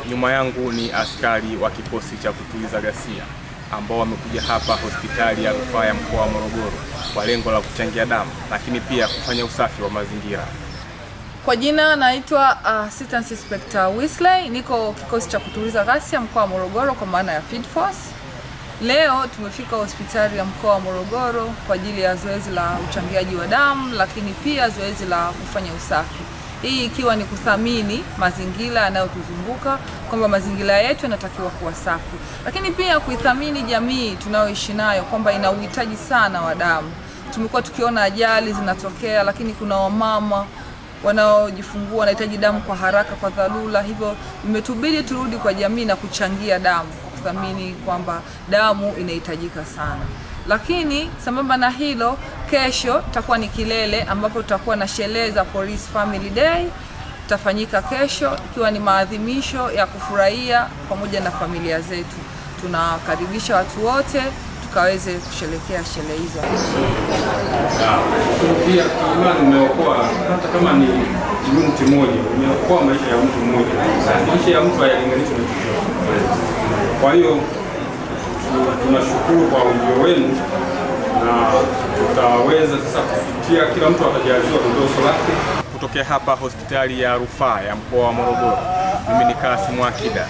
Nyuma yangu ni askari wa kikosi cha kutuliza ghasia ambao wamekuja hapa hospitali ya rufaa ya mkoa wa Morogoro kwa lengo la kuchangia damu, lakini pia kufanya usafi wa mazingira. Kwa jina naitwa Assistant Inspector Wisley, niko kikosi cha kutuliza ghasia mkoa wa Morogoro kwa maana ya Field Force. Leo tumefika hospitali ya mkoa wa Morogoro kwa ajili ya zoezi la uchangiaji wa damu, lakini pia zoezi la kufanya usafi. Hii ikiwa ni kuthamini mazingira yanayotuzunguka kwamba mazingira yetu yanatakiwa kuwa safi, lakini pia kuithamini jamii tunayoishi nayo kwamba ina uhitaji sana wa damu. Tumekuwa tukiona ajali zinatokea, lakini kuna wamama wanaojifungua wanahitaji damu kwa haraka, kwa dharura. Hivyo imetubidi turudi kwa jamii na kuchangia damu kwa kuthamini kwamba damu inahitajika sana. Lakini sambamba na hilo, kesho itakuwa ni kilele ambapo tutakuwa na sherehe za Police Family Day itafanyika kesho, ikiwa ni maadhimisho ya kufurahia pamoja na familia zetu. Tunakaribisha watu wote tukaweze kusherehekea sherehe hizo. Pia kiimani umeokoa hata kama ni mtu mmoja, umeokoa maisha ya mtu mmoja. Maisha ya mtu hayalinganishwi na chochote. Kwa hiyo tunashukuru kwa ujio wenu na tutaweza sasa kufikia, kila mtu atajaliwa dodoso lake. Kutokea hapa hospitali ya rufaa ya mkoa wa Morogoro, mimi ni Kassim Akida.